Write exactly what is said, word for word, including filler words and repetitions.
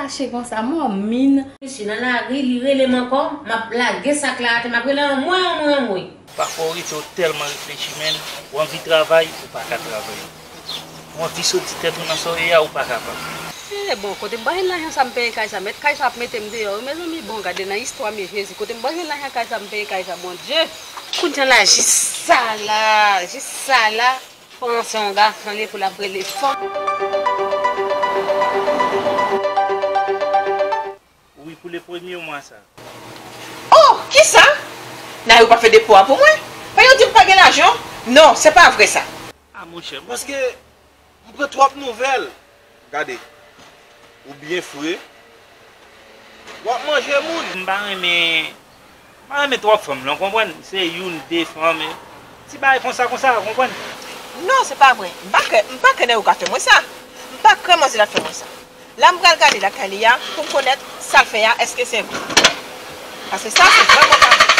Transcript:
Mache konsa, mòmin. Mesye nan lari, li rele m ankò, m ap lage sak la atè, m ap rele anmwe, anmwe, anmwe. Pafwa w rete w tèlman reflechi, menn, w anvi travay, ou pa ka travay. W anvi soti tèt ou nan sa w ye a, ou pa kapab. E bon, kote m pral jwenn lajan sa m peye kay sa? Mèt kay sa ap mete m deyò wi, mezanmi. Bon, gade nan istwa m ye, Jezi. Kote m pral jwenn lajan kay sa m peye kay sa, Bondye? Kounye a la, jis sa la, jis sa la. Franse yon gason li pou l ap rele fanm. Wi, pou le premye mwa sa. Oh, kisa? Nan yo pa fè depo a pou mwen? Pa yo di m pa gen lajan? Non, se pa vre sa. A monchè, paske m pran twòp nouvèl. Gade, ou byen fre. W ap manje moun. M pa renmen, m pa renmen twòp fanm non, konprann? Se youn, de fanm, e ti bagay konsa, konsa, konprann? Non, se pa vre. M pa kwè, m pa kwè nèg yo ka fè mwen sa. M pa kwè manzè la fè mwen sa. La m pral gade lakay li a pou m konèt sa l fè a, èske se vre. Paske sa se vrèman pa vre.